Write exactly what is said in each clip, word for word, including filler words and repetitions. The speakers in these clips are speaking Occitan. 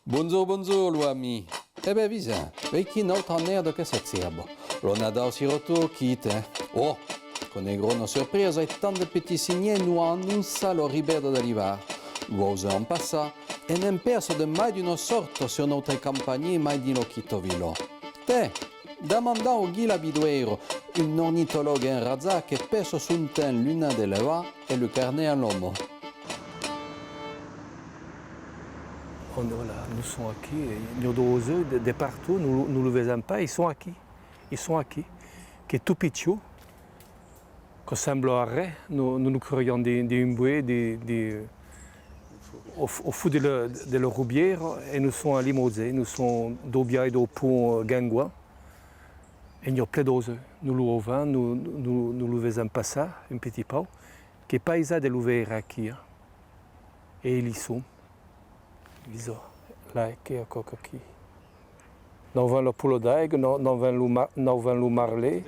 Bonjorn, bonjorn, los amics. E ben, visa, veiquí n'autra annada que se cèrba. Lo Nadau sirà tot quite, eh? Oh! Quò n'es grana surpresa e tant de petits cinghièrs nos an anonçat l'arribada de l'ivern. Los auseus an passat e n'èm pèrses de mai d'una sòrta sus nòstre campanhièr mai dins la quita vila. Tè, demandam a Guy Labidoire, un ornitològue enratjat que passa son temps lunettes elevades e lo carnet en la man. On, voilà, nous sommes aquí, e n'i a d'auseu de, de partout, nous, nous le vesèm pas, ils sont aquí, ils sont aquí, qu'es tot pichon, que sembla a res, nous, nous nous croyons dins, dins un bois, dins, dins, au, au fond de la, de la Roubière, e nous sommes a Limòtges, nous soments dau biais dau pont, euh, Guingois, e n'i a plen d'auseu, nous lo auvèm, nous, nous, nous lo vesèm passar un petit pauc, qu'es pas aisat de lo veire aquí, hein. E ils y sont. Visa, là, qu'es aquò aquí. N'auvèm la pola d'aiga, n'au-, n'auvèm lo ma-, n'auvèm lo marlèu,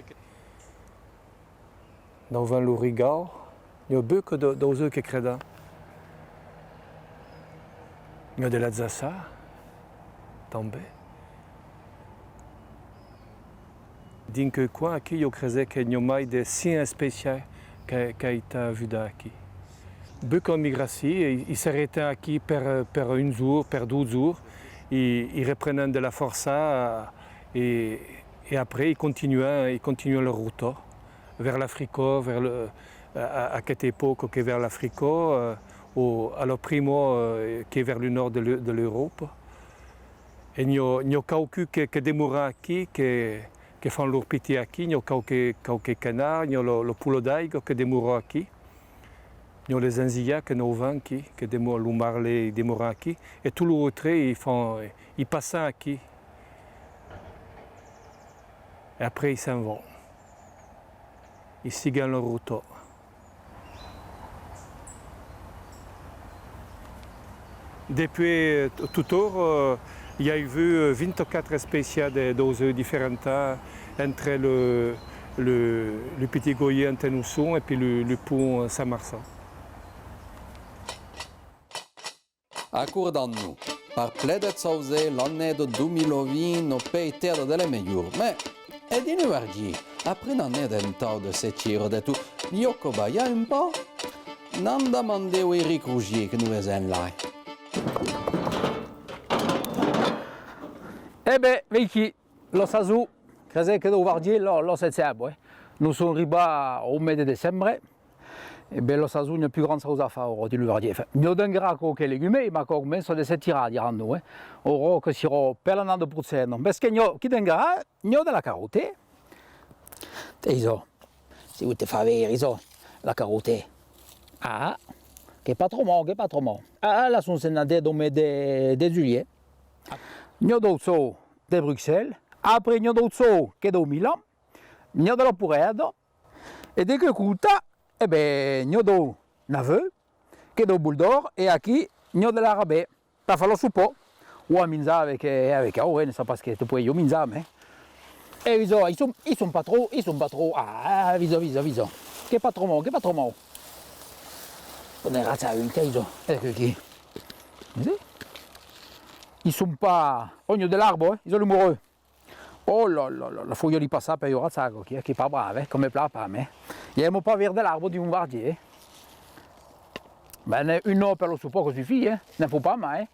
n'auvèm lo rigau. N'i a beucòp de, d'auseu que credan. N'i a de las jassas, tanben. Dins queu coin aquí, ieu crese que n'i a mai de cent espècias que, qu'an estat avudas aquí. Beucòp en migracion, e, i s'arrestan aquí per, per un jorn, per dos jorns, i, i reprenen de la fòrça, e, e après i continuan, i continuan lor rota vers l'Africa, vers le, a, a, a aquesta epòca qu'es vers l'Africa, euh, o a la prima, euh, qu'es vers le nòrd de l'E-, de l'Euròpa. E n'i a, n'i a quauqu'un que, que demòran aquí, que, que fan lor pitit aquí, n'i a quauque, quauque canard, n'i a la, la pola d'aiga que demòra aquí, n'i a las anjilhas que n'auvèm aquí, que demò-, lo marlèu demòra aquí, e tots los autres i fan, i passan aquí. E après i se'n van. I siguen lor rota. Depuei, euh, t-, totjorn, euh, i a avut, euh, vint-e-quatre espècias de, d'auseu diferentas entre le, le, le Petit Goyet ente nos som e pi le, le pont Saint-Marcin. Acordam-nos, per plen de chausas, l'annada dos mila vint n'es pas estada de las melhors, mas, e dins lo Vergier, après una annada entau de sequera de tot, li òc balhar un pauc, n'an demandau a Eric Rougier que nos vesèm lai. E ben, veiquí, la sason, crese que dau Vergier, la, la se cèrba, eh. Nos som ribats au mes de decembre, E ben, la sason, n'i a pus grand chausa a far aura dins lo Vergier. Enfin, n'i a d'enguera quauque legume, mas quò comença de se tirar, diram-nos, eh. Aura que sirà per l'annada prochaina. Perque n'i a, quí d'enguera, n'i a de las caròtas. Tè, iso, se vos te fau veire, iso, las caròtas. Ah, qu'es pas tròp mau, qu'es pas tròp mau. Ah, las son semnadas dau mes de, de julhet. N'i a daus chòus de Bruxelles. Après, n'i a daus chòus que dau Milan. N'i a de las porredas. E de queu costat, e ben, n'i a daus navèus, qu'es daus Boules d'Or, e aquí n'i a de las rabèlas, per far la sopa, o a minjar avec, eh, avec aura, ne sai pas que te pòdes minjar, mas. E visa, i son, i son pas tròp, i son pas tròp, ah, visa, visa, visa, qu'es pas tròp mau, qu'es pas tròp mau. Pòden rachar un, qu'es iso, e que, que. Visa? I son pas, oh, n'i a de l'arbre, eh, iso lo morèu. Oh là là là, la fau li passar per ua rachaga, qu'es, qu'es pas brave, eh, que me pla pas, mas. I aima pas veire de l'arbre dins un Vergier, eh. Ben, una per la sopa que sufís, eh, ne'n fau pas mai,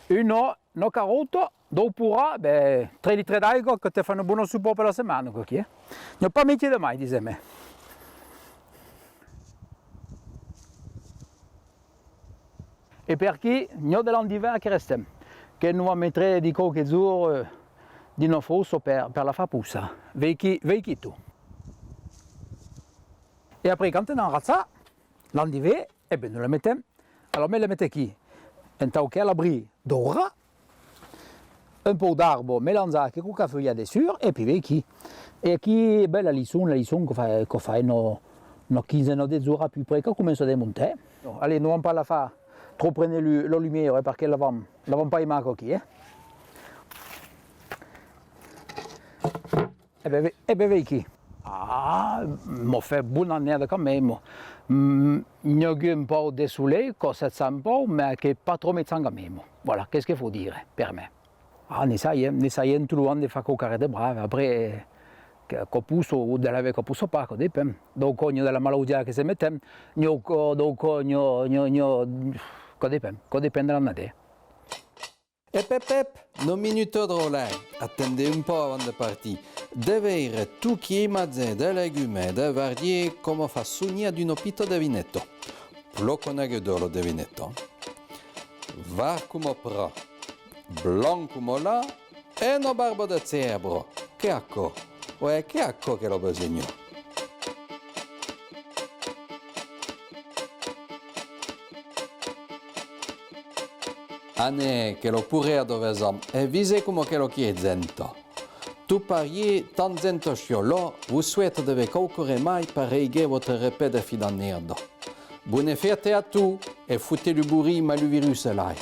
eh. Una, una caròta, daus porrats, ben, tres litres d'aiga que te fan una bona sopa per la setmana, quò-quí, eh. N'i a pas mestier de mai, disem, eh. E per aquí, n'i a de l'endivan que restan, que nos vam metre dins quauques jorns, eh, dins una fòssa per, per la far possar. Veiquí, veiquí tot. E après, quand n'am rachat l'endivan, e ben, nos la metem. Alòrs, me la mete aquí, entau qu'es a l'abri dau rat, un pauc d'arbre melanjat que quauque fuelha dessús, e pi veiquí. E aquí, ben, las li son, las li son que fa, que fa una, una quinzena de jorns a pus près que comença de montar. Allez, nos vam pas la far tròp prene lu-, la lumiera, eh, perque la vam, la vam pas aimar quò-quí, eh. E ben, ve- e ben veiquí. Ah, m'a fait bona annada quand même. Mm, n'i a agut un pauc de solelh, quò se sent un pauc, mas qu'es pas tròp meschant quand même. Voilà, qu'es que fau dire, per me. Ah, n'essayem, n'essayem tot lo an de far quauquarren de brave. Après, que, quò possa o de l'aver quò possa pas, quò depend. Daucòps n'i a de la malaudia que se metem, n'i a quò, daucòps n'i a, n'i a, n'i a, quò depend, quò depend de l'annada. Ep, ep, ep, una minuta, dròlle, atendetz un pauc avant de partir. De veire tot quilhs imatges de legumes e de vergièrs coma fa sonhar d'una pita devineta. Plan coneguda la devineta. Verd coma prat, blanc coma lach e una barba de cèrbre. Qu'es aquò? Oè, qu'es aquò que la besenha? Anè, que la porrètz de vesam, e visètz coma que la quilhs genta. Tot parièr, tant genta aciò, la, vos soèta de veire quauquarren mai per reiguer vòstre repais de fin d'annada. Bones fèstas a tots, e fotètz lo borrim a lo virus, lai.